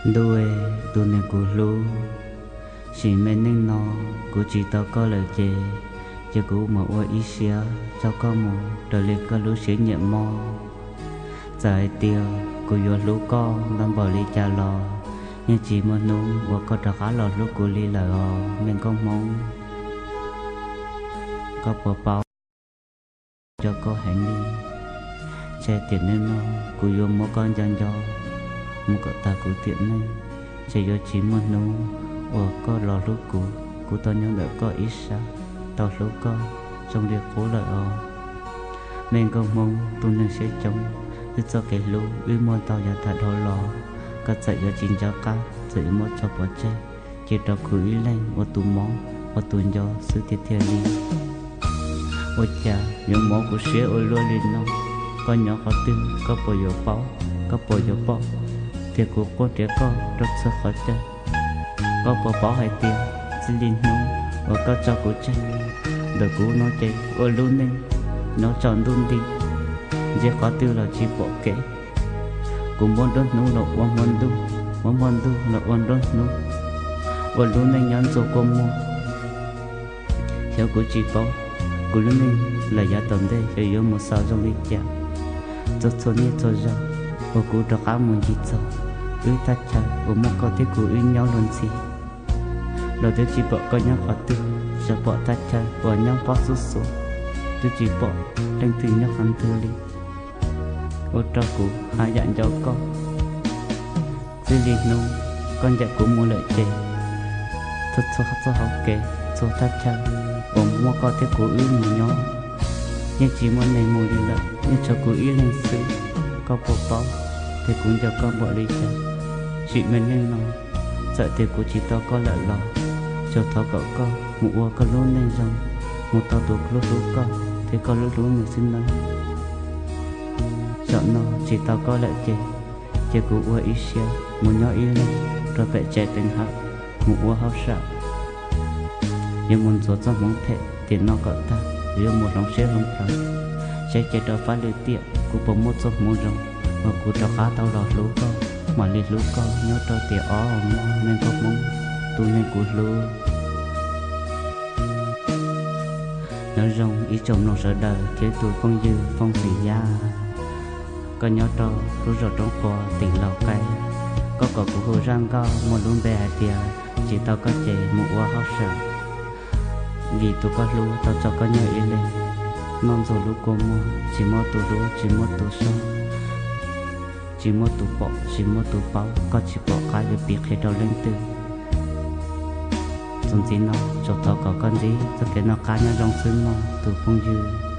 Ntuj, tus neeg kuv hlub, sim me neej no kuv tsis tau koj lawm ces, ces kuv mam ua ib siab coj koj mus raws li koj lub siab nyiam mob. Txawm hais tias kuv yuav hlub koj ntau npaum li cas los yeej tsis muaj hnub uas koj rov qab los hlub kuv li lawm os me nkauj Hmoob. Koj puas paub, nco koj heev li. Ntshe tiam neej no kuv yuav muab koj nco nco mus kom tag kuv tiam neej, ntshe yuav tsis muaj hnub uas koj los hlub kuv, kuv tau nyob ntawm koj ib sab, tau hlub koj zoo li qub lawm os. Me nkauj Hmoob tus neeg siab coob, wb txoj kev hlub wb muaj ntau yav tag dhau los, koj txawm yuav tsis nco qab, txawm yuav muab tso pov tseg, cia rau kuv ib leeg ua tus mob ua tus nco xwb tiag tiag li. Ua cas yuav mob kuv siab ua luaj li no? Koj nyob qhov twg, koj puas yuav paub, koj puas yuav pom tias kuv quaj nrhiav koj rau txhua qhov chaw? Koj puas paub hais tias txij li hnub uas koj tso kuv tseg ntawm kuv no ces ua lub neej nyob tsaus ntuj nti, ntsia qhov twg los tsis pom kev. Kuv muab nruab hnub los ua hmo ntuj, muab hmo ntuj los ua nruab hnub, ua lub neej nyob ntxuag kua muag. Xyov kuv tsis paub kuv lub neej lawm yav tom ntej xyov yuav mus xaus zoo li cas. Txhua txhua niaj txhua zaus uas kuv rov qab mus ncig txog wb thaj chaw uas muaj koj thiab kuv wb nyob luag ntxhi los twb tsis pom koj nyob qhov twg, tsuas pom thaj chaw uas nyob pob xub xus, twb tsis pom leej twg nyob qhov twg li. Ua rau kuv haj yam nco koj. Txij li hnub koj ncaim kuv mus lawm ces, txhua txhua txoj hauv kev, txhua thaj chaw uas muaj koj thiab kuv wb mus nyob, yeej tsis muaj neeg mus li lawm, yeej tshuav kuv ib leeg xwb. Koj puas paub tias kuv nco koj npaum li cas? Sim me neej no, txawm tias kuv tsis tau koj lawm los, tsuas thov kom koj mus ua koj lub neej zoo, mus tau tus hlub hlub koj thiab koj hlub hlub nws xwb nawb. Zaum no tsis tau koj lawm ces, ces kuv ua ib siab mus nyob ib leeg rau pem tsev teev hawm, mus ua hauj sam, yuav mus ntxuav txoj hmoov phem tiam no kom tag, yuav mus hloov siab hloov plawv, seb cia rau fab li tiam kuv puas muaj txoj hmoov zoo uas kuv rov qab tau los hlub koj, mam li hlub koj nyob rau tiam ob hmo me nkauj Hmoob, tus neeg kuv hlub. Nyob zoo ib tsoom mloog sawv daws thiab tus phooj ywg Fooj Xim Yaj, koj nyob rau lub zos Roob Qhua, tỉnh Lào Cai. Koj kom kuv hu zaj nkauj muaj lub npe hais tias tsis tau koj ces mus ua hauj sam, vim tus koj hlub tau tso koj nyob ib leeg, noj ntxuag lub kua muag, tsis muaj tus hlub, tsis muaj tus saib, tsis muaj tus pom, tsis muaj tus paub, koj tsis pom qab yuav piv qhia rau leej twg. Txuas ntxiv no tsuas thov kom koj ntsib txoj kev noj qab nyob zoo xwb mog tus phooj ywg.